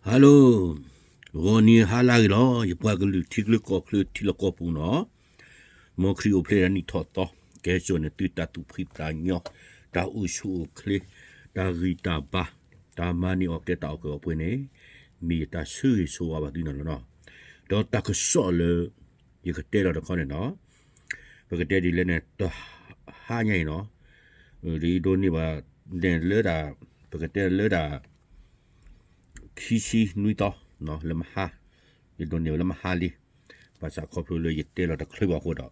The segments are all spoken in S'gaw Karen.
Hello, ဂီၤနံၤဟါလၢအဂ့ၤလီၤ, ယပှၤကလုာ်ထံချၢကီၢ်ချၢထံလီၢ်ကီၢ်ပူၤနီၤ, မ်ခရံာ်အိၣ်ဖျဲၣ်ဒီးနံၣ်ထီၣ်သီ, ကဲစိာ်န့ၣ်သုတၢ်သူၣ်ဖှံသးညီ, တၢ်အိၣ်ဆူၣ်အိၣ်ချ့, တၢ်ဂံၢ်တၢ်ဘါ, တၢ်မၤန့ၢ်အီၣ်ကဲတၢ်အီၣ်ကဲအီပှဲၤန့ၣ်, မ့ၢ်ယတၢ်ဆၢဂ့ၤဆၢဝါဘၣ်သုနီၤလီၤနီၤ, ဒီးတၢ်ကစီၣ်လၢ ယကတဲလီၤတခီန့ၣ်နီၤ, ပကတဲဒ်လဲၣ်န့ၣ် တဟါညါအံၤနီၤ, ဒ်ယဒိးန့ၢ်ဘၣ်, န့ၣ်လၢဒၣ်, ပကတဲလၢဒၣ် ခံဆံနွံသီ, လၢမဟါ, ယဒိးန့ၢ်ဘၣ်လၢမဟါလံ, ဘၣ်ဆၣ်ခီဖျိလၢယတဲလီၤတချုးဘၣ်အဃိဒီး,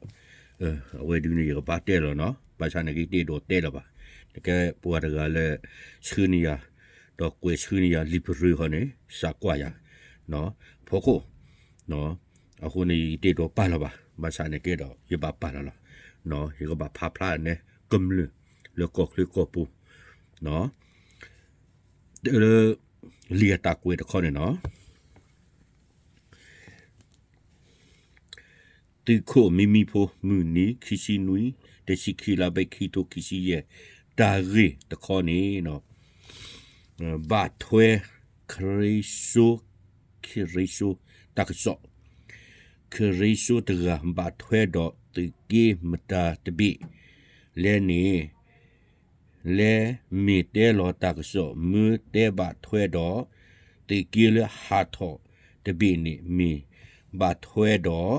အဝဲဒုန့ၣ်ယကဘၣ်တဲလီၤနီၤ, ဘၣ်ဆၣ်န့ၣ် ယတအဲၣ်ဒိးတဲလီၤဘၣ်, နကဲပှၤတဂၤလၢ ဆှၢန့ၢ်ယၤ, ဒီးကွဲးဆှၢန့ၢ်ယၤလံာ်ပရၢဃီန့ၣ် စးကွၢ်ယၤ, ဖီခိၣ် အဃိန့ၣ် ယတအဲၣ်ဒိးပာ်လီၤဘၣ်, ဘၣ်ဆၣ်န့ၣ်ကဲဒီး ယဘၣ်ပာ်လီၤလီၤ, ယကဘၣ်ဖးဖျါန့ၣ် ကမျၢၢ်လၢကီၢ်ချၢကီၢ်ပူၤ, လၢ လံာ်အတၢ်ကွဲးတခီန့ၣ်နီၤ, သုးခိၣ်မံမံဖိ မုၢ်နံၤ ခံဆံနွံ တဆံခံ လါဘဲ ခံထိခံဆံယဲၢ်, တၢ်ဂ့ၢ်တခီန့ၣ် ဘၣ်ထွဲ ခရံာ်စိ, ခရံာ်စိ တၢ်ကစီၣ်, ခရံာ်စိတဂၤ ဘၣ်ထွဲဒီးသုးက့မတၤတဘ့ၣ်, လဲန့ၣ် လဲမ့ၢ်တဲလီၤတၢ်ကစီၣ် မ့ၢ်တဲဘၣ်ထွဲဒီး သုးက့လၢဟးထီၣ်တဘ့ၣ်န့ၣ် မ့ၢ်ဘၣ်ထွဲဒီး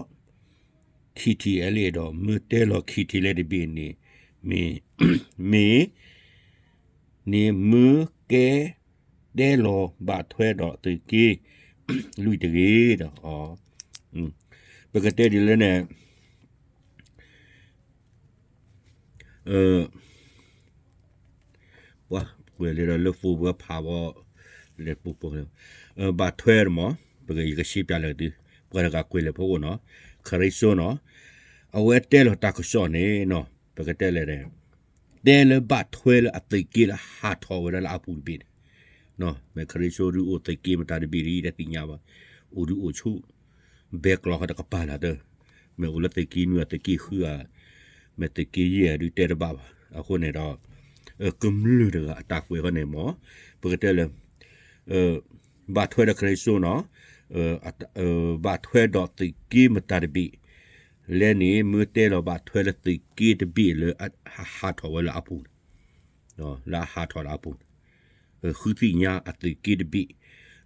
ခံထံၣ်အဲလ့ၣ်ဒီး မ့ၢ်တဲလီၤခံထံၣ်လဲတဘ့ၣ်န့ၣ်, မ့ၢ်, မ့ၢ်န့ၣ် မ့ၢ်ကဲတဲလီၤဘၣ်ထွဲဒီးသုးက့လွံၢ်တဂ့ၤဒီး, ပကတဲဒ်လဲၣ်န့ၣ် ပှၤကွဲးလံဒီးလၢ Facebook ပှၤဖးဘီ, လဲၤပူၤပူၤ, ဘၣ်ထွဲဒီးမး, ပကယကရှဲပၠးလၢသု, ပှၤတဂၤကွဲးလၢဖီခိၣ်နီၤ, ခရံာ်စိနီၤ, အဝဲတဲလီၤတၢ်ကစီၣ်န့ၣ်နီၤ, ပကတဲလဲၣ်န့ၣ်, တဲလၢဘၣ်ထွဲလၢအသုးက့လၢဟးထီၣ်ဝဲဒၣ်လၢအပူၤတဘ့ၣ်န့ၣ်, မ့ၢ်ခရံာ်စိဒုးအိၣ်သုးက့မတၤတဘ့ၣ်ဒ်တသ့ၣ်ညါဘၣ်, အိၣ်ဒုးအိၣ်ဆူၣ် ဘဲကျီၤဃီတကပၤလၢ်တၢ်, မ့ၢ်အိၣ်လၢသုးက့နွံ သုးက့ဃုဧါ, မ့ၢ်သုးက့ယဲၢ်ဧါဒုးတဲတဘၣ်ဘၣ်, အဃိန့ၣ်ဒီး, ကမျၢၢ်တဂၤအတၢ်ကွဲးဃီန့ၣ်မး, ပကတဲလၢ ဘၣ်ထွဲဒီးခရံာ်စိနီၤ, ဘၣ်ထွဲဒီးသုးက့မတၤတဘ့ၣ်, လဲန့ၣ် မ့ၢ်တဲလီၤဘၣ်ထွဲလၢသုးက့တဘ့ၣ်လၢ ဟးထီၣ်ဝဲလၢအပူၤန့ၣ်, လၢအဟးထီၣ်လၢအပူၤန့ၣ်, ဃုသ့ၣ်ညါအသုးက့တဘ့ၣ်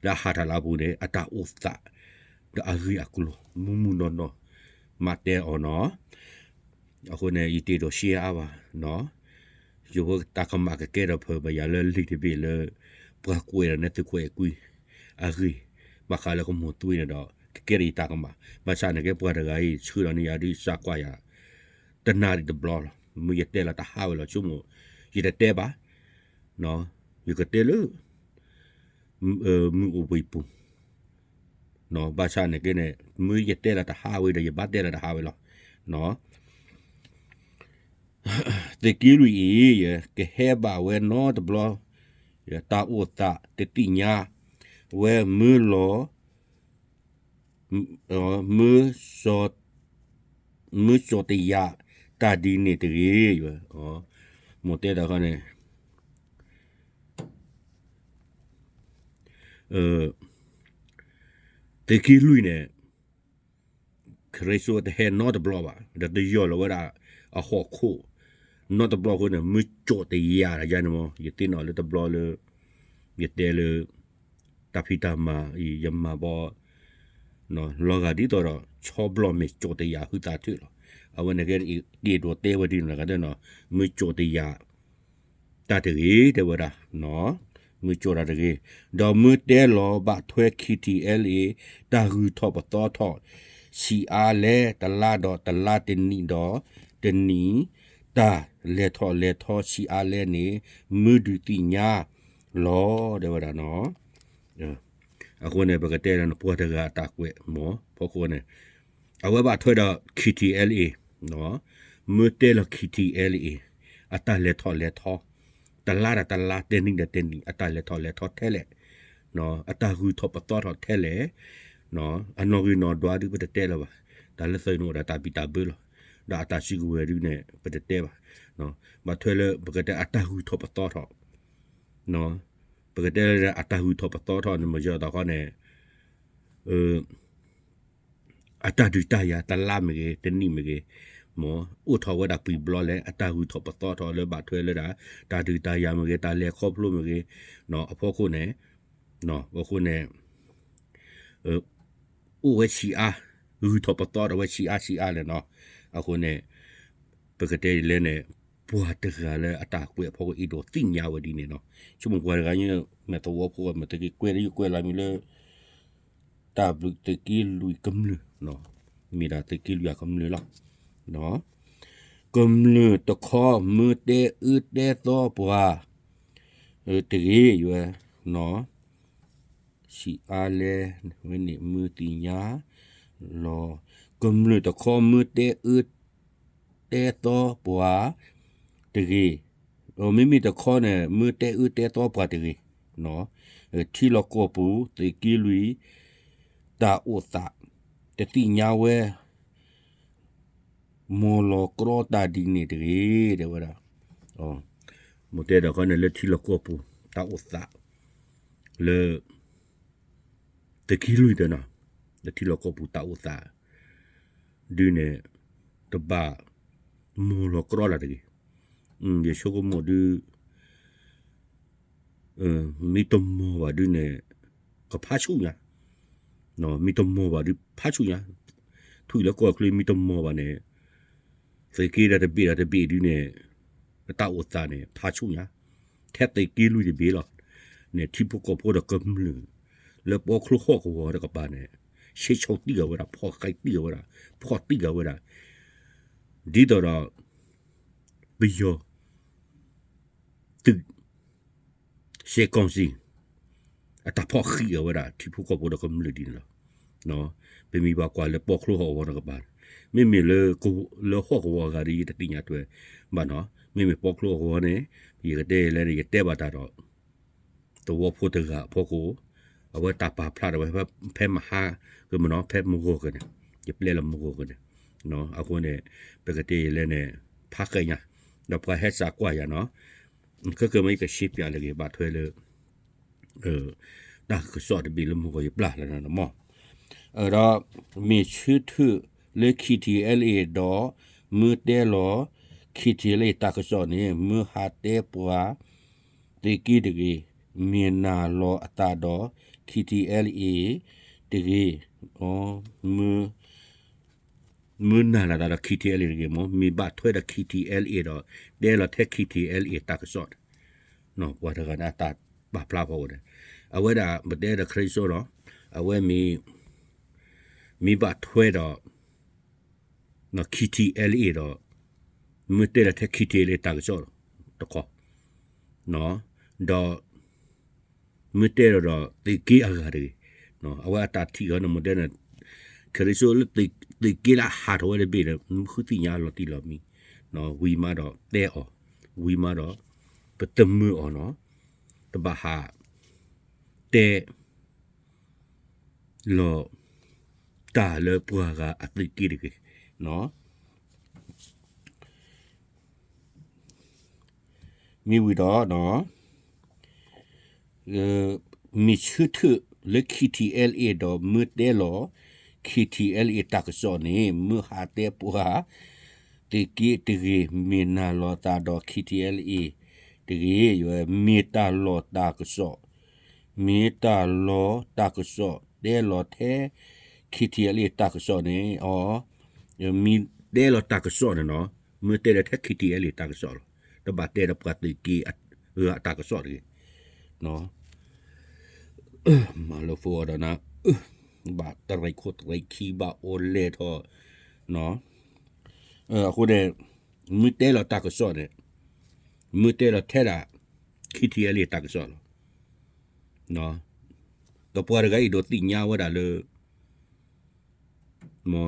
လၢအဟးထီၣ်လၢအပူၤန့ၣ် အတၢ်အိၣ်သး ဒီးအဂ့ၢ်အကျိၤ မုၢ်မုၢ်နီၢ်နီၢ် မၤတဲအီၤနီၤ, အဃိန့ၣ် ယတအဲၣ်ဒိးရှဲအါဘၣ်, ယဝဲတၢ်ကမၣ်ကကဲထီၣ်ဖဲဘၣ်ယၤလၢလံာ်တဘ့ၣ်လၢ ပှၤကွဲးဒီးန့ၣ်သုးခွဲးကွံာ် အဂ့ၢ်, ဘၣ်ဃးလၢကမိၢ်သွံန့ၣ်ဒီး ကကဲထီၣ်ယတၢ်ကမၣ်, ဘၣ်ဆၣ်န့ၣ်ကဲပှၤတဂၤအံၤ ဆှၢဒီးန့ၢ်ယၤဒုးစးကွၢ်ယၤ တနၣ်ရံၣ်တဘျီလီၤ, မ့ၢ်ယတဲလီၤတဟါဝဲလီၤ ဆိကမိၣ် ယတတဲဘၣ်, ယကတဲလၢ မုၢ်အိၣ်ဘှံးပူၤ, ဘၣ်ဆၣ်န့ၣ်ကဲန့ၣ် မ့ၢ်ယတဲလီၤတဟါဝဲဒီး ယဘၣ်တဲလီၤတဟါဝဲလီၤ, သုးက့လွံၢ်အံၤ ယကဟဲဘၣ်ဝဲနီတဘျီ, တၢ်အိၣ်သးတသ့ၣ်ညါဝဲမ့ၢ်လီၤ မ့ၢ်, မ့ၢ်ကၠီၣ်တယာ်တၢ်ဒ်န့ၣ်တဂ့ၤ, မိၢ်တဲတၢ်ခီန့ၣ် သုးက့လွံၢ်န့ၣ် ခရံာ်စိတဟဲနီတဘျီဘၣ်, ဒီးတယီၢ်လီၤဝဲဒၣ်အဟီၣ်ခိၣ်နီတဘျီအဃိန့ၣ် မ့ၢ်ကၠီၣ်တယာ်တယါန့ၣ်မး ယသ့ၣ်နီၣ်လၢတဘျီလၢ ယတဲလၢ တၢ်ဖံးတၢ်မၤအံၤ ယမၤဘီ လီၤဂာ်ဒ်သိးဒီး ဆီဘျီၣ်မ့ၢ်ကၠီၣ်တယာ်ဟုသးထုးလီၤ, အဝဲန့ၣ်ကဲ တအဲၣ်ဒိးတဲဝဲဒ်န့ၣ် မ့ၢ်ကၠီၣ်တယာ် တၢ်တဂ့ၤ တဲဝဲဒၣ်, မ့ၢ်ကၠီၣ်တၢ်တဂ့ၤ, ဒီးမ့ၢ်တဲလီၤဘၣ်ထွဲ ခံထံၣ်အဲလ့ၣ် တၢ်ဂုၤထီၣ်ပသီထီၣ် ဆံးအါလဲၣ် တလါဒီးတလါ တနံၣ်ဒီးတနံၣ် တၢ်လဲၤထီၣ်လဲၤထီဆံးအါလဲၣ်န့ၣ် မ့ၢ်ဒုးသ့ၣ်ညါလီၤ တဲဝဲဒၣ်နီၤ. အဃိန့ၣ် ပကတဲလၢနပှၤတဂၤအတၢ်ကွဲးမး ဖီခိၣ်န့ၣ် အဝဲဘၣ်ထွဲဒီး ခံထံၣ်အဲလ့ၣ် မ့ၢ်တဲလီၤ ခံထံၣ်အဲလ့ၣ် အတၢ်လဲၤထီၣ်လဲၤထီ တလါဒီးတလါ တနံၣ်ဒီးတနံၣ် အတၢ်လဲၤထီၣ်လဲၤထီထဲလဲၣ် အတၢ်ဂုၤထီၣ်ပသီထီၣ်ထဲလဲၣ် အနီၣ်ဂံၢ်နီၣ်ဒွးဒုးပတတဲလၢၤဘၣ်. တၢ်လၢသုးန့ၣ်အိၣ်ဒီးတၢ်ဘံၣ်တၢ်ဘၢလီၤ. ဒီးအတၢ်စုကဝဲၤဒုးန့ၣ် ပတတဲဘၣ်. ဘၣ်ထွဲလၢပကတဲအတၢ်ဂုၤထီၣ်ပသီထီၣ် ပကတဲလၢအတၢ်ဂုၤထီၣ်ပသီထီၣ်န့ၣ် မ့ၢ်ယီၤတခီန့ၣ် အတၢ်ဒုးတၢ်ယၤ တလါမ့ၢ်ဂ့ၤ တနံၣ်မ့ၢ်ဂ့ၤ, မ့ၢ်အိၣ်ထီၣ်ဝဲဒၣ်ပှဲၤဘျီလဲၣ် အတၢ်ဂုၤထီၣ်ပသီထီၣ်လၢဘၣ်ထွဲလၢဒၣ် တၢ်ဒုးတၢ်ယၤမ့ၢ်ဂ့ၤ တၢ်လဲၤခီဖျိမ့ၢ်ဂ့ၤ, အဖီခိၣ်န့ၣ်, အဃိန့ၣ် အိၣ်ဝဲဆံးအါ, ဂုၤထီၣ်ပသီထီၣ်ဝဲဆံးအါဆံးအါလဲၣ်နီၤ. အဃိန့ၣ် ပကတဲဒ်လဲၣ်န့ၣ် ပှၤတဂၤလၢအတၢ်ကွဲးအဖီခိၣ်အံၤဒိးသ့ၣ်ညါဝဲဒ်န့ၣ်နီၤ. ဆိကမိၣ်ပှၤတဂၤညါ မ့ၢ်သဝီဖိ မ့ၢ်သုးက့ၤကွဲးလၢယကွဲးလီၤမံၤလၢ တၢ်ဘျုးသုးက့လွံၢ်ကမျၢၢ်, မ့ၢ်ဒၣ်သုးက့လွံၢ်အကမျၢၢ်လီၤ. ကမျၢၢ်တခီ မ့ၢ်တဲအၢတဲသီပှၤ တဂ့ၤ, ယွဲ, နီၤ ဆံးအါလဲၣ်, ဝဲန့ၣ်မ့ၢ်သ့ၣ်ညါလီၤ. ကမျၢၢ်တခီ မ့ၢ်တဲအၢတဲသီပှၤတဂ့ၤ, မ့မ့ၢ်တခီန့ၣ် မ့ၢ်တဲအၢတဲသီပှၤတဂ့ၤ, ထံလီၢ်ကီၢ်ပူၤ သုးက့လွံၢ် တၢ်အိၣ်သး တသ့ၣ်ညါဝဲ မ်လီၤကြီတၢ်ဒ်န့ၣ်တဂ့ၤ တဲဝဲဒၣ်. မ့ၢ်တဲဒီးခီန့ၣ်လၢထံလီၢ်ကီၢ်ပူၤ တၢ်အိၣ်သး လၢ သုးက့လွံၢ်တနီၤ, လၢထံလီၢ်ကီၢ်ပူၤတၢ်အိၣ်သး ဒုန့ၣ် တဘၣ် မ်လီၤကြီလၢ်တဂ့ၤ. ယဆိကမိၣ်ဒု မ့ၢ်တမ်ဘၣ်ဒုန့ၣ် ကဖးဆူၣ်ညါ, မ့ၢ်တမ်ဘၣ်ဒုဖးဆူၣ်ညါ, ထွံၣ်လၢကီၢ်ချၢမ့ၢ်တမ်ဘၣ်န့ၣ် သုးက့ဒီးတဘ့ၣ်ဒီးတဘ့ၣ်ဒုန့ၣ် အတၢ်အိၣ်သးန့ၣ် ဖးဆူၣ်ညါ, ထဲသုးက့လွံၢ်တဘ့ၣ်လီၤ. န့ၣ်ထံဖိကီၢ်ဖိဒီးကမျၢၢ် လၢပီချိဟီၣ်ကဝီၤတကပၤန့ၣ် ဆ့ဆိတံၢ်အဝဲဒၣ် ဖီၣ်ဃံးတံၢ်အဝဲဒၣ် ဖီၣ်တံၢ်အဝဲဒၣ် ဒ်သိးဒီး ပယီၤ သုး စဲးကီၢ်စံၣ် အတၢ်ဖီၣ်ဃံးအဝဲဒၣ် ထံဖိကီၢ်ဖိဒီးကမျၢၢ်ဒ်န့ၣ်လီၤ. ပမ့ၢ်ဘၣ်ကွၢ်လၢပီချိဟီၣ်ကဝီၤတကပၤ, မ့မ့ၢ်လၢ လၢဟီၣ်ကဝီၤအဂၤဒီး ယတသ့ၣ်ညါထွဲဘၣ်နီၤ, မ့မ့ၢ်ပီချိဟီၣ်ကဝီၤန့ၣ် ယကတဲလဲၣ် ယတဲဘၣ်တၢ်ဒီး သဝီဖိတဂၤအဖီခိၣ် အဝဲတၢ်ပာ်ဖျါထီၣ်ဝဲ ဖဲမဟါကမနီၤ ဖဲမုၢ်ဂီၤကန့ၣ် ယပျဲလၢမုၢ်ဂီၤကန့ၣ်, အဃိန့ၣ် ပကတဲလဲၣ်န့ၣ် ဖးဃဲညါ ဒီးပှၤဟဲစးကွၢ်ယၤနီၤ, ခဲကမ့ၢ်ယကရှဲပၠးလၢက့ၤဘၣ်ထွဲလၢ တၢ်ကစီၣ်တဘ့ၣ်လၢမုၢ်ဂီၤယပျၢ်လၢနီၤမး, ဒီး မ့ၢ်ဆၢထၢၣ်လၢ KTLA ဒီး မ့ၢ်တဲလီၤ KTLA တၢ်ကစီၣ်န့ၣ် မ့ၢ်ဟးတဲပှၤ သုးက့တဂ့ၤ, မ့ၢ်နာ်လီၤအသးဒီး KTLA တဂ့ၤ, မ့ၢ်နာ်လီၤသးဒီး KTLA တဂ့ၤ, မ့ၢ်ဘၣ်ထွဲဒီး KTLA ဒီး တဲလီၤထဲ KTLA တၢ်ကစီၣ်, ပှၤတဂၤန့ၣ်အတၢ်ပာ်ဖျါဖီခိၣ်န့ၣ်, အဝဲဒၣ်ပတဲဒီးခရံစိဒီး အဝဲမ့ၢ် မ့ၢ်ဘၣ်ထွဲဒီး KTLA ဒီး မ့ၢ်တဲလီၤထဲ KTLA တၢ်ကစီၣ်တခီ, ဒီး မ့ၢ်တဲလီၤဒီးသုးက့အဂၤတဂ့ၤ, အဝဲအတၢ်ထံၣ်အီၤန့ၣ် မ့ၢ်တဲန့ၣ် ခရံစိလၢသုးက့လၢအဟးထီၣ်ဝဲတဘ့ၣ်ဒီး မ့ၢ်ဃုသ့ၣ်ညါလီၤတံၢ်လီၤမံ, ဝံၤမးဒီးတဲအီၤ, ဝံၤမးဒီး ပတမၢအီၤနီၤ, တဘၣ်ဟး တဲ လီၤ တၢ်လၢပှၤဂၤအသုးက့တဂ့ၤ, မ့ၢ်ဝံၤဒီး မ့ၢ်ဆၢထၢၣ်လၢ KTLA ဒီးမ့ၢ်တဲလီၤ KTLA တၢ်ကစီၣ်န့ၣ် မ့ၢ်ဟးတဲပှၤ သုးက့တဂ့ၤ, မ့ၢ်နာ်လီၤသးဒီး KTLA တဂ့ၤ, မ့ၢ်တၢ်လီၢ်တၢ်ကစီၣ်, မ့ၢ်တၢ်လီၢ်တၢ်ကစီၣ် တဲလီၤထဲ KTLA တၢ်ကစီၣ်န့ၣ် အီၤ, မ့ၢ်တဲလီၤတၢ်ကစီၣ်န့ၣ်နီၤ, မ့ၢ်တဲလီၤထဲ KTLA တၢ်ကစီၣ်လီၤ, တဘၣ်တဲဒီးပှၤသုးက့အတၢ်ကစီၣ်တဂ့ၤ, မၤလၢဖိအီၤဒီးနၤ, ဘၣ်တရံးခိၣ်တရံးခံဘၣ်အိၣ်လဲၢ်ထီၣ်, အဃိန့ၣ် မ့ၢ်တဲလီၤတၢ်ကစီၣ်န့ၣ် မ့ၢ်တဲလီၤထဲဒၣ် KTLA တၢ်ကစီၣ်လီၤ. ဒီးပှၤတဂၤအံၤဒိးသ့ၣ်ညါဝဲဒၣ်လၢ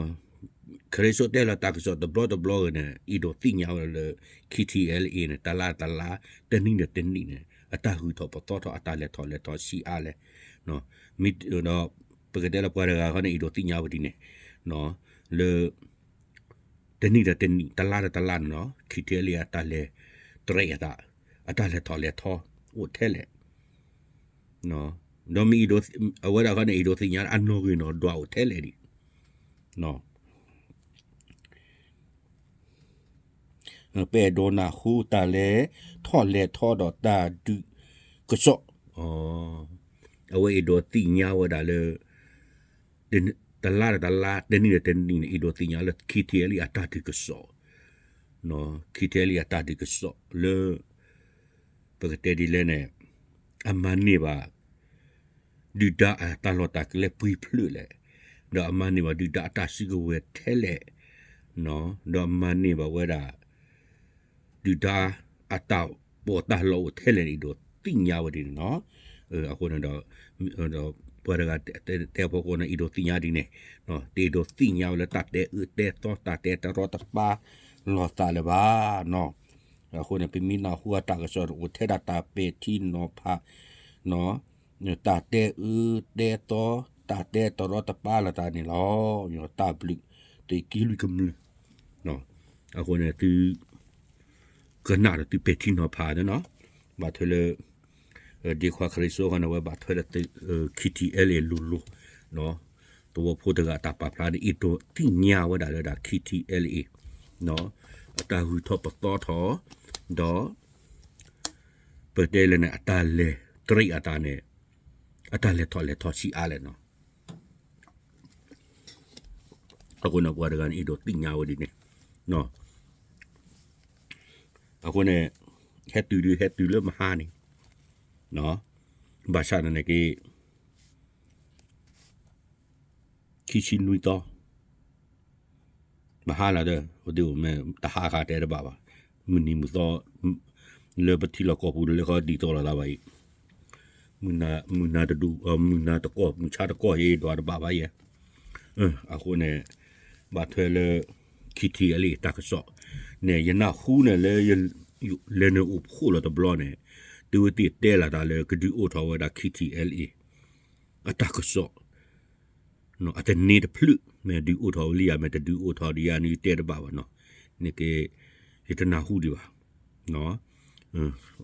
ခရံစိတဲလီၤတၢ်ကစီၣ်တဘျီတဘျီဂ့ၤန့ၣ် အံၤဒိးသ့ၣ်ညါဝဲဒၣ်လၢ KTLA န့ၣ် တလါတလါ တနံၣ်ဒီးတနံၣ်န့ၣ် အတၢ်ဂုၤထီၣ်ပသီထီၣ် အတၢ်လဲၤထီၣ်လဲၤထီဆံးအါလဲၣ်, ဒီးပကတဲလၢပှၤတဂၤဃီန့ၣ် အံၤဒိးသ့ၣ်ညါဝဲဒ်န့ၣ် လၢ တနံၣ်ဒီးတနံၣ် တလါဒီးတလါန့ၣ်နီၤ KTLA အတၢ်လဲၤတရံးအသး အတၢ်လဲၤထီၣ်လဲၤထီ အိၣ်ထဲလဲၣ် ဒီးမ့ၢ်အဝဲဒၣ်ခီန့ၣ် အဲၣ်ဒိးသ့ၣ်ညါအနီၣ်ဂံၢ်နီၣ်ဒွးအိၣ်ထဲလဲၣ်ဒံး, ပအဲၣ်ဒိးနၢ်ဟူတၢ်လဲၤထီၣ်လဲၤထီဒီးတၢ်ဒုးကစီၣ်, အဝဲအဲၣ်ဒိးသ့ၣ်ညါဝဲဒၣ်လၢ တလါဒီးတလါ တနံၣ်ဒီးတနံၣ်န့ၣ် အဲၣ်ဒိးသ့ၣ်ညါလၢ ခံထံအဲလံ အတၢ်ဒုးကစီၣ်, ခံထံအဲလံ အတၢ်ဒုးကစီၣ်လၢ ပကတဲဒ်လဲၣ်န့ၣ် အမၤန့ၢ်ဘၣ် ဒုၣ်ဒါအတၢ်လီၢ်တၢ်ကျဲပှဲၤဖျၢၣ်လဲၣ်, ဒီးအမၤန့ၢ်ဘၣ်ဒုၣ်ဒါအတၢ်စုကဝဲၤထဲလဲၣ်, ဒီးအမၤန့ၢ်ဘၣ်ဝဲဒၣ် ဒုၣ်ဒါအတၢ်ပီးတၢ်လီအိၣ်ထဲလဲၣ်န့ၣ် အဲၣ်ဒိးသ့ၣ်ညါဝဲဒ်န့ၣ်လီၤ. အဃိန့ၣ်ဒီး ပှၤတဂၤတဲအဖီခိၣ်န့ၣ် အဲၣ်ဒိးသ့ၣ်ညါဒ်န့ၣ်, တအဲၣ်ဒိးသ့ၣ်ညါဝဲလၢတၢ်တဲအၢတဲသီ တၢ်တဲတရီတပါလိာ်သးလၢၤဘၣ်နီၤ. အဃိန့ၣ် ပမ့ၢ်နၢ်ဟူအတၢ်ကစီၣ်အိၣ်ထဲဒၣ်တၢ်ပဲာ်ထံနီၤဖး တၢ်တဲအၢတဲသီ တၢ်တဲတရီတပါလိာ်သးန့ၣ်လီၤ. တၢ်ဘျုးသုးက့လွံၢ်ကမျၢၢ်, အဃိန့ၣ်သု ကနၣ်ဒီးသုပဲာ်ထံနီၤဖးန့ၣ်နီၤ, ဘၣ်ထွဲလၢ ဒ့ခွါခရံစိဃီန့ၣ် အဝဲဘၣ်ထွဲလၢ ခံထံအဲလံ လိၤလိၤ, သဝီဖိတဂၤအတၢ်ပာ်ဖျါန့ၣ် အဲၣ်ဒိးသ့ၣ်ညါဝဲဒၣ်လၢဒၣ် ခံထံအဲလံ အတၢ်ဂုၤထီၣ်ပသီထီၣ်, ဒီး ပတဲလဲၣ်န့ၣ် အတၢ်လဲၤတရံးအသးန့ၣ် အတၢ်လဲၤထီၣ်လဲၤထီဆံးအါလဲၣ်နီၤ. အဃိန့ၣ် ပှၤတဂၤန့ၣ် အဲၣ်ဒိးသ့ၣ်ညါဝဲဒ်န့ၣ်, အဃိန့ၣ် ဟဲတုၤဒုး ဟဲတုၤလၢမဟါန့ၣ်, ဘၣ်ဆၣ်န့ၣ်က့ ခံဆံနွံသီ မဟါလီၤဒီး ဒ်မ့ၢ်တဟါခါတဲတဘၣ်ဘၣ်, မုၢ်နံၤမုၢ်သီ လၢပထံလီၢ်ကီၢ်ပူၤဒီး လၢခီဒ်သိးလိာ်သးဘၣ်အံၤ, မုၢ်နၤတဒူၣ် မုၢ်နၤတကီၢ် မုၢ်ဆါတကီၢ် ယဒွးတဘၣ်ဘၣ်ယဲ. အဃိန့ၣ် ဘၣ်ထွဲလၢ ခံထံအဲလံ တၢ်ကစီၣ်န့ၣ် ယနၢ်ဟူန့ၣ်လၢ လဲၤနုာ်အိၣ်ဖှိၣ်လီၤတဘျီန့ၣ် သုဝဲသ့ၣ်တဲလီၤသးလၢ ကဒုးအိၣ်ထီၣ်ဝဲဒၣ် ခံထံအဲလံ အတၢ်ကစီၣ် အတန့ၢ်တဖျၢၣ် မ့ၢ်ဒုးအိၣ်ထီၣ်ဝဲလံဧါ မ့ၢ်တဒုးအိၣ်ထီၣ်ဒံးဧါန့ၣ် ယတဲတဘၣ်ဘၣ်နီၤ, န့ၣ်က့ ယတနၢ်ဟူဒံးဘၣ်.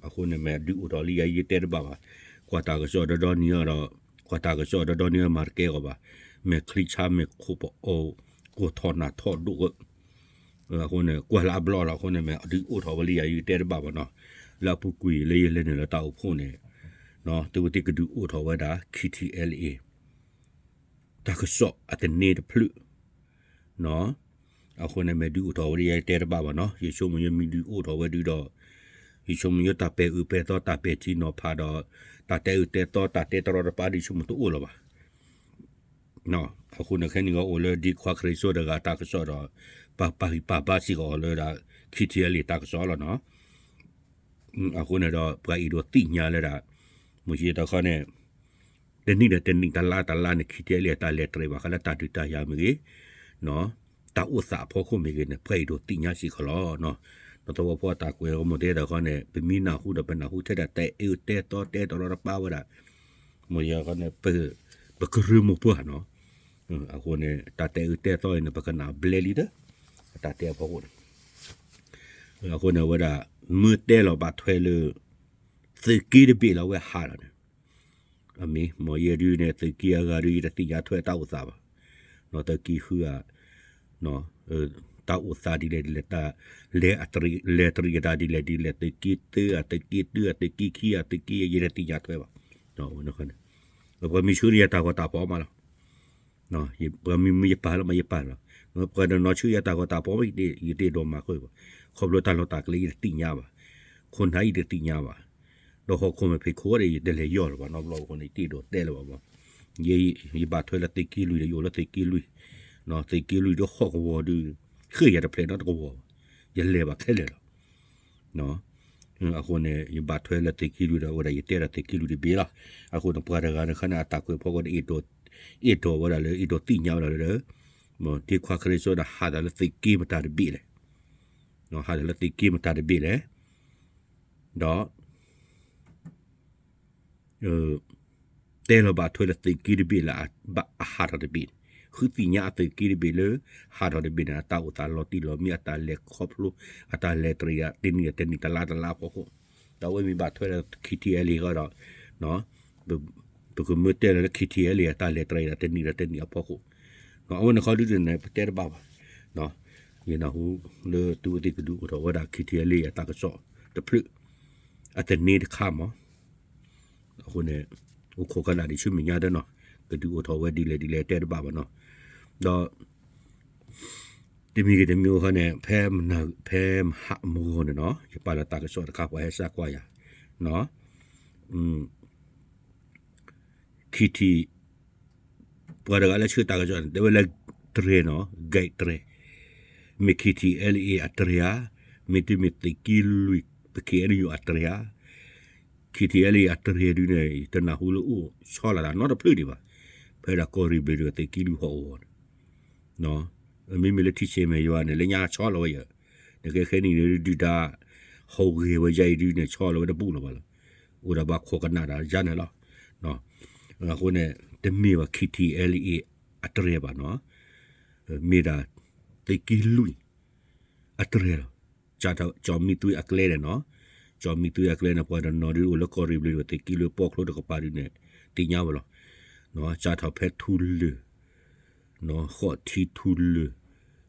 အဃိန့ၣ် မ့ၢ်ဒုးအိၣ်ထီၣ်လံဧါ ယတဲတဘၣ်ဘၣ်, ကွၢ်တၢ်ကစီၣ်ဒီဒီနံၤအံၤဒီး ကွၢ်တၢ်ကစီၣ်ဒီဒီနံၤအံၤ မၤတကဲကီးဘၣ်, မ့ၢ်ချံဆါမ့ၢ်ခိၣ်ပအီၣ် ကိၢ်ထီၣ်နၢ်ထီၣ်ဒိၣ်ဂၢၢ် အဃိန့ၣ် ကွၢ်လၢအဘျီလီၤ. အဃိန့ၣ် မ့ၢ်ဒုးအိၣ်ထီၣ်ဝဲလံဧါ ယတဲတဘၣ်ဘၣ်နီၤ, လၢအပူၤကွံာ်လၢယလဲၤနုာ်လၢတၢ်အိၣ်ဖှိၣ်န့ၣ် သုဝဲသ့ၣ်ကဒုးအိၣ်ထီၣ်ဝဲဒၣ် ခံထံအဲလံ တၢ်ကစီၣ်အတန့ၢ်တဖျၢၣ် အဃိန့ၣ် မ့ၢ်ဒုးအိၣ်ထီၣ်ဝဲဒၣ် ယတဲတဘၣ်ဘၣ်နီၤ, ယဆိကမိၣ်ယမ့ၢ်ဒုးအိၣ်ထီၣ်ဝဲဒုးဒီး ယဆိကမိၣ်ယတၢ်ပဲာ်အၢပဲာ်သီ တၢ်ပဲာ်ထံနီၤဖးဒီး တၢ်တဲအၢတဲသီ တၢ်တဲတရီတပါဒုး ယဆိကမိၣ်တအိၣ်လၢၤဘၣ်. အဃိန့ၣ် ခဲနံၤဂီၤအိၣ်လၢဒ့ခွါခရံစိတဂၤတၢ်ကစီၣ်ဒီး ပာ်ပာ်ဂံၢ်ပာ်ဘါစ့ၢ်ကီးအီၤလၢဒၣ် ခံထံအဲလံ တၢ်ကစီၣ်လီၤနီၤ. အဃိန့ၣ်ဒီး ပှၤအဲၣ်ဒိးသ့ၣ်ညါလၢဒၣ် မ့ၢ်ယတခီန့ၣ် တနံၣ်ဒီးတနံၣ် တလါတလါန့ၣ် ခံထံအဲလံ အတၢ်လဲၤတရံးဘၣ်ဃးလၢတၢ်ဒုးတၢ်ယၤမ့ၢ်ဂ့ၤ, တၢ်အိၣ်သးအဖီခိၣ်မ့ၢ်ဂ့ၤန့ၣ် ပှၤအဲၣ်ဒိးသ့ၣ်ညါစ့ၢ်ကီးလီၤ. ဒီးသဝီဖိအတၢ်ကွဲးအဂီၢ် မ့ၢ်တဲတခီန့ၣ် ပမ့ၢ်နၢ်ဟူဒီး ပနၢ်ဟူထဲဒၣ်တဲအၢတဲသီ တဲတရီတပါဝဲဒၣ် မ့ၢ်ယခီန့ၣ် ပကရၢမိၢ်ပှၢ်နီၤ. အဃိန့ၣ် တၢ်တဲအၢတဲသီအံၤန့ၣ် ပကနၣ်ဘျဲလံဒီး အတၢ်တဲအဖီခိၣ်န့ၣ် အဃိန့ၣ် အဝဲဒၣ် မ့ၢ်တဲလီၤဘၣ်ထွဲလၢ သုးက့တဘ့ၣ်လၢအဝဲဟးလီၤန့ၣ် အမ့ၢ် မ့ၢ်ယဲဒုးန့ၣ် သုးက့အဂၤဒုး ယတသ့ၣ်ညါထွဲတၢ်အိၣ်သးဘၣ်. သုးက့ဃုဧါ တၢ်အိၣ်သးဒ်လဲၣ်ဒ်လဲၣ် တၢ်လဲၤအတရံး လဲၤတရံးအတၢ်ဒ်လဲၣ်ဒ်လဲၣ် သုးက့သၢဧါ သုးက့တုၤဧါ သုးက့ခံဧါ သုးက့ယဲယတသ့ၣ်ညါထွဲဘၣ်. ပှၤမ့ၢ်ဆှၢန့ၢ်ယၤတၢ်ဂီၤတၢ်ဖီမးလီၤ. ပှၤမ့ၢ်မ့ၢ်ယပာ်လီၤမးယပာ်လီၤ. ပှၤတနီၤဆှၢယၤတၢ်ဂီၤတၢ်ဖီမး ယတအဲၣ်ဒိးမၤဃုာ်ဘၣ်. ခီဖျိတၢ်လီၢ်တၢ်ကျဲယတသ့ၣ်ညါဘၣ်. ခိၣ်နၢ်ယတသ့ၣ်ညါဘၣ်. ဒီးဟီၣ်ခိၣ်မဲာ်ဖံးခိၣ်ဒီး ယတလဲၤယီၢ်လၢၤဘၣ်နီတဘျီအဃိန့ၣ် ယတအဲၣ်ဒိးတဲလၢၤဘၣ်မး. ယဘၣ်ထွဲလၢသုးက့လွံၢ်ဒီး ယအိၣ်လၢသုးက့လွံၢ်, သုးက့လွံၢ်ဒီးဟီၣ်ကဝီၤဒုး ဃ့ယၤတဖျဲးနီတကဝီၤဘၣ်. ယလဲၤဘၣ်ခဲလၢာ်လီၤ. အဃိန့ၣ် ယဘၣ်ထွဲလၢသုးက့လွံၢ်ဒီး အဝဲဒၣ်ယတဲဒီးသုးက့လွံၢ်တဘ့ၣ်လီၤ. အဃိန့ၣ် ပှၤတဂၤန့ၣ်ခါန့ၣ် အတၢ်ကွဲးဖီခိၣ်န့ၣ် အဲၣ်ဒိးဝဲဒၣ်လၢ အဲၣ်ဒိးသ့ၣ်ညါဝဲဒၣ်လၢ ဒ့ခွါခရံစိန့ၣ် ဟးထီၣ်လၢသုးက့မတၤတဘ့ၣ်လဲၣ်. ဟးထီၣ်လၢသုးက့မတၤတဘ့ၣ်လဲၣ်. ဒီး တဲလီၤဘၣ်ထွဲလၢသုးက့တဘ့ၣ်လၢအဟးထီၣ်တဘ့ၣ်န့ၣ် ဃုသ့ၣ်ညါအသုးက့တဘ့ၣ်လၢ ဟးထီၣ်တဘ့ၣ်န့ၣ် အတၢ်အိၣ်သးလီၤတံၢ်လီၤမံ အတၢ်လဲၤခီဖျိ အတၢ်လဲၤတရံး တနံၣ်တနံၣ် တလါတလါအဖီခိၣ်, ဒီးအဝဲမ့ၢ်ဘၣ်ထွဲလၢ ခံထံအဲလံ ဃီဒီး ပကမၢတဲလီၤလၢ ခံထံၣ်အဲလံ အတၢ်လဲၤတြဲၤဒၣ်တနံၣ်ဒီးတနံၣ်အဖီခိၣ်, အဝဲန့ၣ်ခီဒုန့ၣ် ပတဲတဘၣ်ဘၣ်. ယနၢ်ဟူလၢသုဝဲသ့ၣ်ကဒုးအိၣ်ထီၣ်ဝဲဒၣ် ခံထံၣ်အဲလံ အတၢ်ကစီၣ်တဖျၢၣ် အတန့ၢ်တခါမး. အဃိန့ၣ် အိၣ်ခိးကနၣ်ဒံးဆူမဲာ်ညါတနီၤ, ကဒုးအိၣ်ထီၣ်ဝဲဒ်လဲၣ်ဒ်လဲၣ်တဲတဘၣ်ဘၣ်နီၤ. ဒီး တမံၤဂ့ၤတမံၤဂ့ၤခီန့ၣ် ဖဲမဟါမဂီၢ်န့ၣ်နီၤ ယပာ်လီၤတၢ်ကစီၣ်တခါ ပှၤဟဲစၢ်ကွၢ်ယၤ, ခံထံၣ် ပှၤတဂၤလၢဆှၢတၢ်ကစီၣ်န့ၣ် တဲဝဲလၢ တြဲၤနီၤ gate တြဲၤ, မ့ၢ် ခံထံၣ်အဲလံ အတြဲၤဧါ, မ့တမ့ၢ်သုးက့လွံၢ် ပ ခ့ၣ်အဲၣ်ယူၣ် အတြဲၤဧါ. ခံထံၣ်အဲလံ အတြဲၤဒုန့ၣ် တနၢ်ဟူလၢအိၣ်ဆီလီၤတၢ်နီတဖျၢၣ်ဒံးဘၣ်. ဖဲဒၣ်ကီၢ်ရ့ၣ်ဘျ့ၣ်ဒီးသုးက့လွံၢ်ဟီၣ်ကဝီၤန့ၣ် မ့မ့ၢ်လၢထံဆဲးမဲာ်ယွၤန့ၣ် လၢညါဆီလီၤဝဲယၤ, နကဲခဲနံၣ်န့ၣ်ဒုးတၢ် ဟူးဂဲၤဝဲယါအံၤဒုန့ၣ် ဆီလီၤဝဲတဘူးလၢၤဘၣ်လီၤ. အိၣ်ဒၣ်ဘၣ်ခိးကနၣ်တၢ်ယါန့ၣ်လီၤ. အဃိန့ၣ် တမ့ၢ်ဘၣ် ခံထံၣ်အဲလံ အတြဲၤဘၣ်နီၤ, မ့ၢ်ဒၣ် သုးက့လွံၢ် အတြဲၤလီၤ. စးထီၣ်ကၠီမံသွ့အကျဲန့ၣ်နီၤ, ကၠီမံသွ့အကျဲန့ၣ် ပှၤတနီၤဒုးအိၣ်လၢကီၢ်ရ့ၣ်ဘျ့ၣ်ဒီးသုးက့လွံၢ်ပီၣ်ချိတကပၤဒုန့ၣ် သ့ၣ်ညါဝဲလီၤ. စးထီၣ်ဖဲထူလၢၢ် ဃိးထံထူလၢၢ်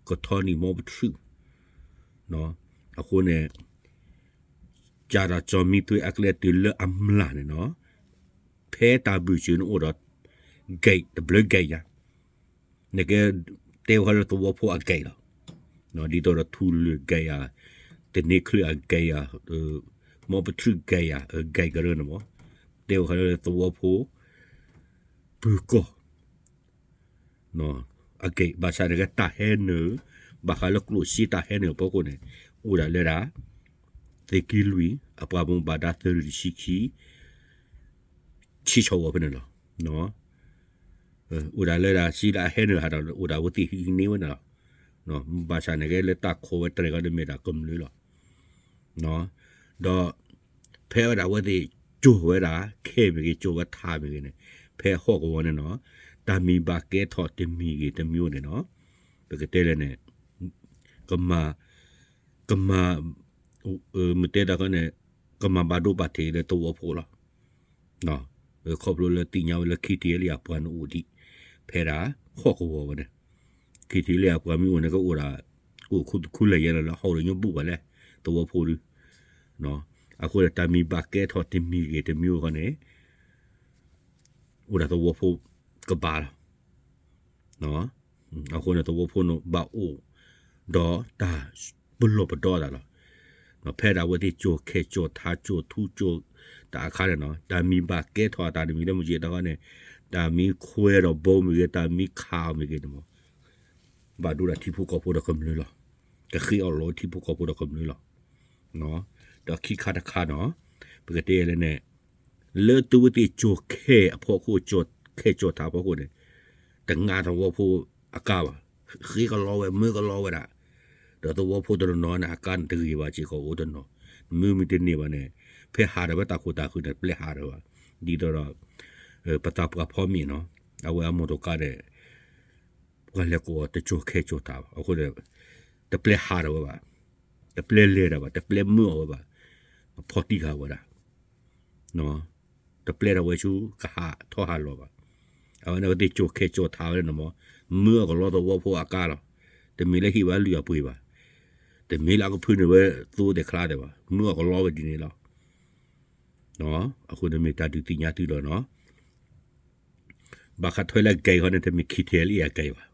ကထီနံၣ်မီပထြူၣ်, အဃိန့ၣ် စးထီၣ်ကၠီမံသွ့အကျဲတုၤလၢအမျၢ်န့ၣ်နီၤ, ဖဲတၢ်ဘုၣ်စၢၤန့ၣ်အိၣ်ဒီး gate တဘျုး gate ယါ, နကဲ တဲဝဲခီလၢသဝီဖိအ gate လီၤ. ဒ်သိးဒီးထူလၢၢ် gate ယါ, တန့ချၢၣ်အ gate ယါ, မီပထြူၣ် gate ယါ, gate ကရၢန့ၣ်မး, တဲဝဲခီလၢသဝီဖိ ပၢၤကီၢ် အ gate ဘၣ်ဆၣ်န့ၣ်ကဲတၢ်ဟဲနုာ်, ဘၣ်ဃးလၢကျိၣ်စ့တၢ်ဟဲနုာ်အဖီခိၣ်န့ၣ် အိၣ်ဒၣ်လၢဒၣ် သုးက့လွံၢ် အပှၤဘၣ်မူဘၣ်ဒါသၢရ့ၣ်တဆံခံ ဆံဆီၣ်ဝဲဖဲန့ၣ်လီၤ. အိၣ်ဒၣ်လၢဒၣ်စ့လၢအဟဲနုာ်ဟးဒီး အိၣ်ဒၣ်ဝဲသ့ၣ်ဟံးန့ၢ်ဝဲန့ၣ်လီၤ. ဘၣ်ဆၣ်န့ၣ်ကဲလၢတၢ်ခိးဝဲတြဲၤကီန့ၣ်မ့ၢ်ဒၣ်ကမျၢၢ်လီၤ. ဒီး ဖဲဝဲဒၣ်ဝဲသ့ၣ်ကၠိၤဝဲဒၣ် ခဲမ့ၢ်ဂ့ၤ ကၠိၤဝဲထးမ့ၢ်ဂ့ၤန့ၣ် ဖဲဟီၣ်ကဝီၤန့ၣ်နီၤ တၢ်မံၤဘၣ်ကဲထီၣ်တမံၤဂ့ၤတမံၤဂ့ၤန့ၣ်နီၤ ပကတဲလဲၣ်န့ၣ် ကမၤ ကမၤ မ့ၢ်တဲတၢ်ခီန့ၣ် ကမၤဘၣ်ဒိဘၣ်ထံးလၢသဝီဖိလီၤ. ခီဖျိလၢသ့ၣ်ညါဝဲလၢ ခံထံၣ်အဲလံ အပှၤန့ၣ်အိၣ်ဒံး ဖဲဒၣ်ဟီၣ်ကဝီၤဝဲန့ၣ် ခံထံၣ်အဲလံ အပှၤမ့ၢ်အိၣ်န့ၣ် ကအိၣ်ဒၣ် ကအိၣ်ခူသူၣ်ခူလၢ်ယဲလီၤလၢဟီၣ်ဒီးညိဘူးဘၣ်လဲၣ် သဝီဖိဒု အဃိန့ၣ် တၢ်မံၤဘၣ်ကဲထီၣ်တမံၤဂ့ၤတမံၤဂ့ၤခီန့ၣ် အိၣ်ဒၣ်သဝီဖိကဘၣ်လီၤ. အဃိန့ၣ် သဝီဖိန့ၣ်ဘၣ်အိၣ်ဒီးတၢ်ပလီၢ်ပဒီအသးလီၤ. ဖဲဒၣ်အဝဲသ့ၣ်ကၠိၤခဲကၠိၤထးကၠိၤထူကၠိၤတၢ်အခါန့ၣ်နီၤ တၢ်မံၤဘၣ်ကဲထီၣ်အသးတမံၤလၢမုၢ်က့တၢ်ခီန့ၣ် တၢ်မံၤခွဲးဒီးဘီမ့ၢ်ဂ့ၤ တၢ်မံၤခးအီၤမ့ၢ်ဂ့ၤန့ၣ်မး ဘၣ်ဒိဒၣ်ထံဖိကီၢ်ဖိဒီးကမျၢၢ်လီၤ. ကဃ့အီၣ်လီၤထံဖိကီၢ်ဖိဒီးကမျၢၢ်လီၤ. ဒီးခံခါတခါနီၤ ပကတဲလဲၣ်န့ၣ် လၢသုဝဲသ့ၣ်ကၠိၤခဲအဖီခိၣ် ကၠိၤခဲကၠိၤထးအဖီခိၣ်န့ၣ် တငါသဝီဖိအကါဘၣ်. ဃ့ကလီဝဲ မၢကလီဝဲဒၣ်. ဒီးသဝီဖိတနီၤနီၤန့ၣ် အကါန့ၣ်တဂ့ၤဘၣ် စ့ၢ်ကီးအိၣ်တနီၤ မၢမ့ၢ်တန့ၢ်ဘၣ်န့ၣ် ဖဲဟးထီၣ်ဝဲတၢ်ခိၣ်တၢ်ဃၢၤန့ၣ် တပျဲဟးထီၣ်ဘၣ်. ဒ်သိးဒီး ပသးပှၢ်ဖီမ့ၢ်နီၤ အဝဲအမိၢ်တကါန့ၣ် ပှၤလဲၤကိးအီၤတကၠိၤခဲကၠိၤထးဘၣ်. အဃိန့ၣ် တပျဲဟးထီၣ်ဝဲဘၣ်, တပျဲလဲၤတၢ်ဘၣ်, တပျဲမၢအီၤဝဲဘၣ်, ဖီၣ်တံၢ်ဃာ်ဝဲဒၣ်, တပျဲထီၣ်ဝဲဆူကဟးထီၣ်ဟးလီၤဘၣ်. အဝဲန့ၣ်ဝဲသ့ၣ်ကၠိၤခဲကၠိၤထးဝဲန့ၣ်မး မၢအီၤကလီသဝီဖိအကါလီၤ. တမ့ၢ်လၢဟ့ၣ်ဝဲလွံၢ်အပှ့ၤဘၣ်, တမ့ၢ်လၢအကဖုန့ၢ်ဝဲသိသ့ၣ်ချါသ့ၣ်ဘၣ်, မၢအီၤကလီဝဲဒ်န့ၣ်လီၤ. အဃိန့ၣ်မ့ၢ်တၢ်ဒုးသ့ၣ်ညါသုလီၤနီၤ. ဘၣ်ဃးထွဲလၢအကဲခီန့ၣ် တမ့ၢ် ခံထံၣ်အဲလံ အကဲဘၣ်,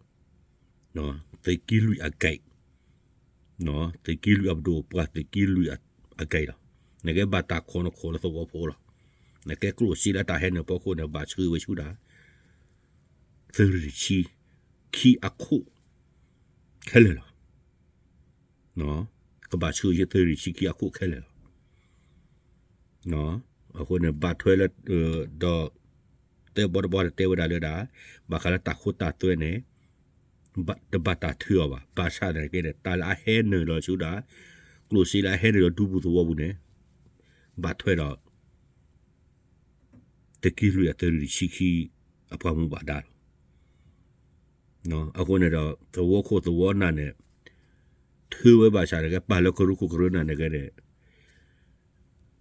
သုးက့လွံၢ်အကဲ, သုးက့လွံၢ်အပဒိၣ်ပှၤသုးက့လွံၢ်အကဲလီၤ. နကဲဘၣ်တၢ်ခိးနခိးလၢသဝီဖိလီၤ. နကဲကျိၣ်စ့လၢတၢ်ဟဲနုာ်ဖီခိၣ်န့ၣ် ဘၣ်ဆှၢဝဲဆူဒၣ် သုးရ့ၣ်ဆံခံအခိၣ်ခဲလၢာ်လီၤ. ကဘၣ်ဆှၢယဲၢ်သုးရ့ၣ်ဆံခံအခိၣ်ခဲလၢာ်လီၤ. အဃိန့ၣ် ဘၣ်ထွဲလၢ ဒီး တဲဘီတဘီန့ၣ်တဲဝဲဒၣ်လၢဒၣ် ဘၣ်ဃးလၢတၢ်ခိတၢ်သွဲန့ၣ် တဘၣ်တၢ်ထုးအီၤဘၣ်. ဘၣ်ဆၣ်သနာ်က့န့ၣ် တၢ်လၢအဟဲနုာ်လီၤဆူဒၣ် ကျိၣ်စ့လၢအဟဲနုာ်လီၤဒူပူၤသဝီပူၤန့ၣ် ဘၣ်ထွဲဒီး သုးက့လွံၢ်အသုးရ့ၣ်ဆံခံ အပှၤမူဘၣ်ဒါလီၤ. အဃိန့ၣ်ဒီး သဝီခိၣ်သဝီနၢ်န့ၣ် ထုးဝဲဘၣ်ဆၣ်န့ၣ်ကဲ ပာ်လၢကရၢခိၣ်ကရၢနၢ်န့ၣ်ကဲန့ၣ်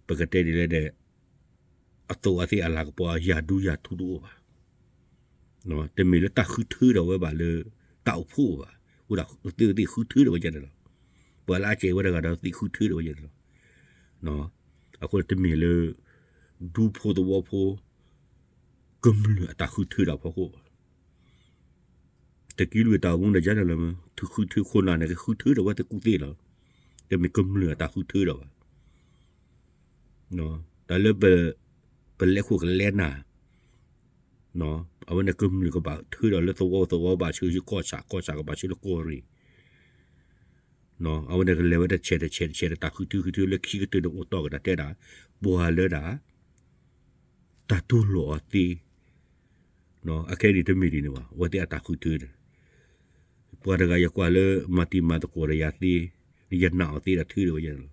ပကတဲဒ်လဲၣ်န့ၣ် အသိးအသ့ၣ်အလၤကပီၤ ယၤဒူယၤထူတအိၣ်ဘၣ်. တမ့ၢ်လၢတၢ်ဃုထၢဒီးဝဲဘၣ်လၢ တၢ်အိၣ်ဖှိၣ်ဘၣ်, အိၣ်ဒၣ်သ့ၣ်သ့ၣ်ဃုထၢဒီးဝဲဒၣ်န့ၣ်လီၤ. ပှၤလၢအစဲးဝဲတဂၤဒီးသ့ၣ်ဃုထၢဒီးဝဲဒၣ်န့ၣ်လီၤ. အဃိန့ၣ်တမ့ၢ်လၢ ဒူဖိသဝီဖိ ကမျၢၢ်အတၢ်ဃုထၢဒီးဖီခိၣ်ဘၣ်. သုးက့လွံၢ်တၢ်အိၣ်မူန့ၣ်ယါန့ၣ်လီၤ, ထုးဃုထၢခိၣ်နၢ်န့ၣ် ကဃုထၢဒီးဝဲသ့ၣ်ကူၣ်သ့လီၤ. တမ့ၢ်ကမျၢၢ်အတၢ်ဃုထၢဒီးဘၣ်. တၢ်လၢပ ပလဲၤခိၣ်ကလဲၤနၢ် အဝဲန့ၣ်ကမျၢၢ်ကဘၣ်ထၢဒီးလၢသဝီသဝီဘၣ်ဆှၢဆူကီၢ်ဆၣ်, ကီၢ်ဆၣ်ကဘၣ်ဆှၢလၢကီၢ်ရ့ၣ်, အဝဲန့ၣ်ကလဲၤဝဲတဆဲးတဆဲးတဆဲးဒီးတၢ်ဃုထၢဃုထၢလၢခံကတၢၢ်န့ၣ်အိၣ်တီၢ်ကဒါတဲဒၣ် ပှၤလၢဒၣ် တၢ်တူၢ်လိာ်အီၤသ့ အခဲအံၤန့ၣ်တမ့ၢ်ဒ်န့ၣ်ဘၣ်, အဝဲသ့ၣ်အတၢ်ဃုထၢန့ၣ် ပှၤတဂၤယကွၢ်လၢမၤတံၤမၤသကိးဒီးယၤသ့, ယနာ်အီၤသ့ဒီးထၢဒီးဝဲယဲလီၤ.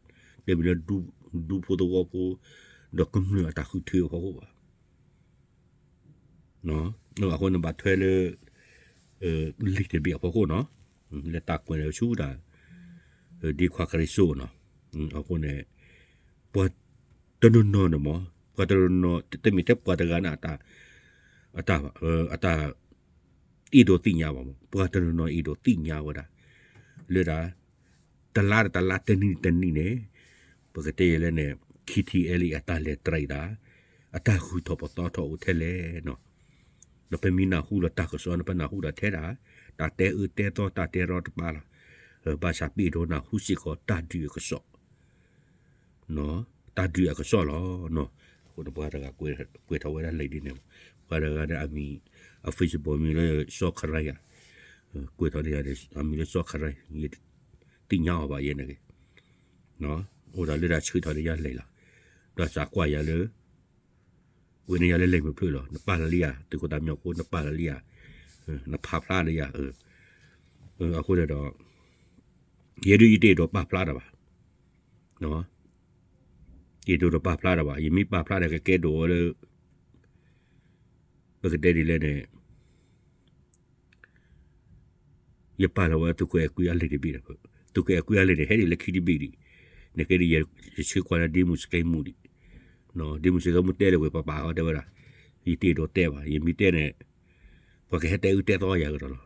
တမ့ၢ်လၢ ဒူဖိသဝီဖိ ဒီးကမျၢၢ်အတၢ်ဃုထၢအဖီခိၣ်ဘၣ်. အဃိန့ၣ်ဘၣ်ထွဲလၢ လံာ်တဘ့ၣ်အဖီခိၣ်နီၤ, လၢတၢ်ကွဲးန့ၣ်ဆူဒၣ် ဒ်ခွါခရံာ်စိနီၤ. အဃိန့ၣ် ပှၤတနီၤနီၤန့ၣ်မ့ၢ် ပှၤတနီၤနီၤ တမ့ၢ်ထဲပှၤတဂၤန့ၣ် အတၢ် အ့ၣ်ဒိးသ့ၣ်ညါဘၣ်မ့ၢ် ပှၤတနီၤနီၤအ့ၣ်ဒိးသ့ၣ်ညါဝဲဒၣ် လၢဒၣ် တလါတလါတနံၣ်တနံၣ်န့ၣ် ပကတဲယဲလဲၣ်န့ၣ် ခံထံအဲလံ အတၢ်လဲၤတရံးဒၣ် အတၢ်ဂုၤထီၣ်ပသီထီၣ်အိၣ်ထဲလဲၣ်နီၤ. ဒီးပမ့ၢ်နၢ်ဟူလီၤတၢ်ကစီၣ်န့ၣ် ပနၢ်ဟူဒၣ်ထဲဒၣ် တၢ်တဲအၢတဲသီတၢ်တဲရီတပါလီၤ. ဘၣ်ဆၣ်ပ့ၢ်ဒိးနၢ်ဟူစ့ၢ်ကီးတၢ်ဒုးအကစီၣ် တၢ်ဒုးအကစီၣ်လီၤ. အဃိန့ၣ်ပှၤတဂၤကွဲးထီၣ်ဝဲဒၣ်လံာ်ဒ်န့ၣ်, ပှၤတဂၤန့ၣ်အမံၤ အ Facebook မံၤလၢစီၤခရံာ်ဧါ, ကွဲးထီၣ်န့ၣ်ယၤ အမံၤလၢစီၤခရံာ် ယသ့ၣ်ညါအီၤဘၣ်ယဲန့ၣ်ဂ့ၤ, အိၣ်ဒီးလၢတၢ်ဆှၢထီၣ်န့ၢ်ယၤလံာ်လီၤ. ဒီးစးကွၢ်ယၤလၢ ဝဲန့ၣ်ယၤလၢလံာ်မ့ၢ်ဖျၢၣ်လီၤ. နပာ်လၢလံဧါ, သုးခိၣ်သးမံဖိ နပာ်လၢလံဧါ, နဖးဖျါလၢယၤ, အဃိန့ၣ်ဒီး ယဲဒၣ်ယတအဲၣ်ဒိးပာ်ဖျါတၢ်ဘၣ်, ယတအဲၣ်ဒိးပာ်ဖျါတၢ်ဘၣ်. ယမ့ၢ်ပာ်ဖျါဒီးကကဲဒိးဝဲလၢ ပကတဲဒ်လဲၣ်န့ၣ် ယပာ်လီၤဝဲသုးခိၣ်အဲၣ်ကွံအလံာ်တဘ့ၣ်ဒီး, သုးခိၣ်အဲၣ်ကွံအလံာ်န့ၣ် ဟဲဒ်လၢခံတဘ့ၣ်ဒံး, နကဲဒ်ယဆှၢကွၢ်လၢဒ့မုၣ်စကဲမူဒံး, ဒ့မုၣ်စကဲမူတဲလၢဝဲပပာ်အီၤတဲဝဲဒၣ်, ယတအဲၣ်ဒိးတဲဘၣ်, ယမ့ၢ်တဲန့ၣ် ပှၤကဟဲတဲအၢတဲသီယၤကဒီးလီၤ.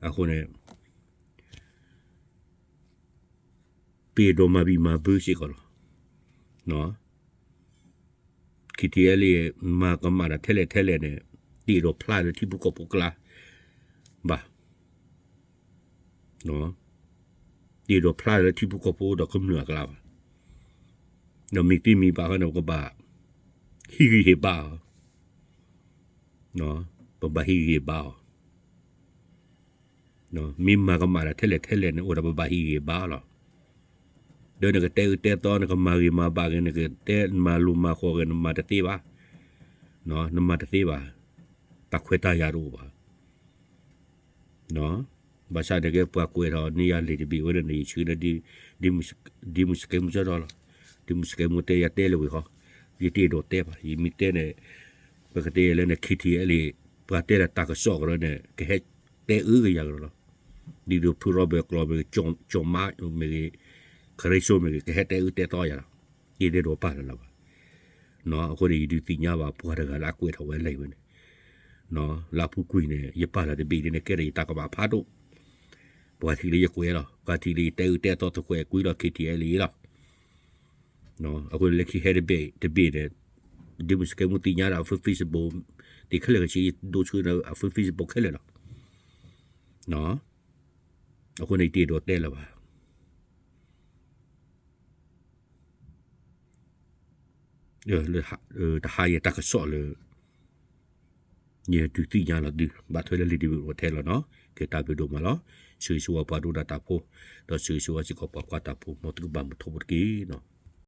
အဃိန့ၣ် ပအဲၣ်ဒိးမၤဘံၣ်မၤဘၢစ့ၢ်ကီးလီၤ. ခံထံအဲလံ မၤကမၣ်တၢ်ထဲလဲၣ်ထဲလဲၣ်န့ၣ် တအဲၣ်ဒိးဖျါလၢထံဖိကီၢ်ဖိကျါ ဘၣ်, တအဲၣ်ဒိးဖျါလၢထံဖိကီၢ်ဖိဒီးကမျၢၢ်အကျါဘၣ်. ဒီးမ့ၢ်သ့မ့ၢ်ဘၣ်ဃီန့ၣ် ပကဘၣ် ဟ့ၣ်ဂံၢ်ဟ့ၣ်ဘါအီၤ, ပဘၣ်ဟ့ၣ်ဂံၢ်ဟ့ၣ်ဘါအီၤ. မ့ၢ်မၤကမၣ်တၢ်ထဲလဲၣ်ထဲလဲၣ်န့ၣ် အိၣ်ဒီးပဘၣ်ဟ့ၣ်ဂံၢ်ဟ့ၣ်ဘါအီၤလီၤ. ဒီးနကတဲအၢတဲသီ နကမၤဂ့ၤမၤဘၣ်ဂ့ၤ နကတဲမၤလိၤမၤဃီၤဂ့ၤ နမၤတသ့ဘၣ်, နမၤတသ့ဘၣ်, တၢ်ခွဲးတၢ်ယာ်တအိၣ်ဘၣ်. ဘၣ်ဆၣ်န့ၣ်ကဲပှၤကွဲးထီၣ်န့ၢ်ယၤလံာ်တဘ့ၣ်ဝဲန့ၣ် ယဆှၢလၢ ဒ့မုၣ်စကဲမူကၠီဒီလီၤ. ဒ့မုၣ်စကဲမူတဲယၤတဲလၢဝံၤဃီ, ယတအဲၣ်ဒိးတဲဘၣ်. ယမ့ၢ်တဲန့ၣ် ပကတဲယဲလဲၣ်န့ၣ် ခံထံအဲလံ ပှၤတဲလၢတၢ်ကစီၣ်ကရၢန့ၣ် ကဟဲတဲအၢကယၤကဒီးလီၤ. ဒ်သိးဖုရီဘၢၣ်ကျိာ်မ့ၢ်ဂ့ၤ, ကၠီၤမါမ့ၢ်ဂ့ၤ, ခရံာ်စိမ့ၢ်ဂ့ၤ ကဟဲတဲအၢတဲသီယၤလီၤ. ယတအဲၣ်ဒိးပာ်လၢၤလၢၤဘၣ်. အဃိန့ၣ် ယဒုးသ့ၣ်ညါဘၣ်ပှၤတဂၤလၢအကွဲးထီၣ်ဝဲလံာ်ဝဲန့ၣ်, လၢအပူၤကွံာ်န့ၣ် ယပာ်လီၤတဘ့ၣ်ဒ်န့ၣ် ကဲထီၣ်ယတၢ်ကမၣ်ဖးဒိၣ်, ပှၤထံၣ်လၢယကွဲးလီၤ, ပှၤထံၣ်လၢယတဲအၢတဲသီသုးခိၣ်အဲၣ်ကွံလီၤ ခံထံအဲလံလီၤ. အဃိန့ၣ်လၢခံဟဲတဘ့ၣ်တဘ့ၣ်န့ၣ် ဒ့မုၣ်စကဲမူသ့ၣ်ညါဒီးအ Facebook သ့ၣ်ခဲလၢာ်ကဆ့ ယဒိးဆှၢဒီးအ Facebook ခဲလၢာ်လီၤ. အဃိန့ၣ်ယတအဲၣ်ဒိးတဲလၢၤဘၣ်. တဟါယဲတၢ်ကစီၣ်လၢ ယဒုးသ့ၣ်ညါလီၤသု ဘၣ်ထွဲလၢလံာ်တဘ့ၣ်အိၣ်ထဲလီၤနီၤ. ကဲတၢ်ဘျုးဒိၣ်မးလီၤ. ဆၢဂ့ၤဆၢဝါပှၤဒိကနၣ်တၢ်ဖိ, ဒီးဆၢဂ့ၤဆၢဝါစ့ၢ်ကီးပှၤကွၢ်တၢ်ဖိ မ်သုကဘၣ်မုာ်ထီဘိတက့ၢ်နီၤ.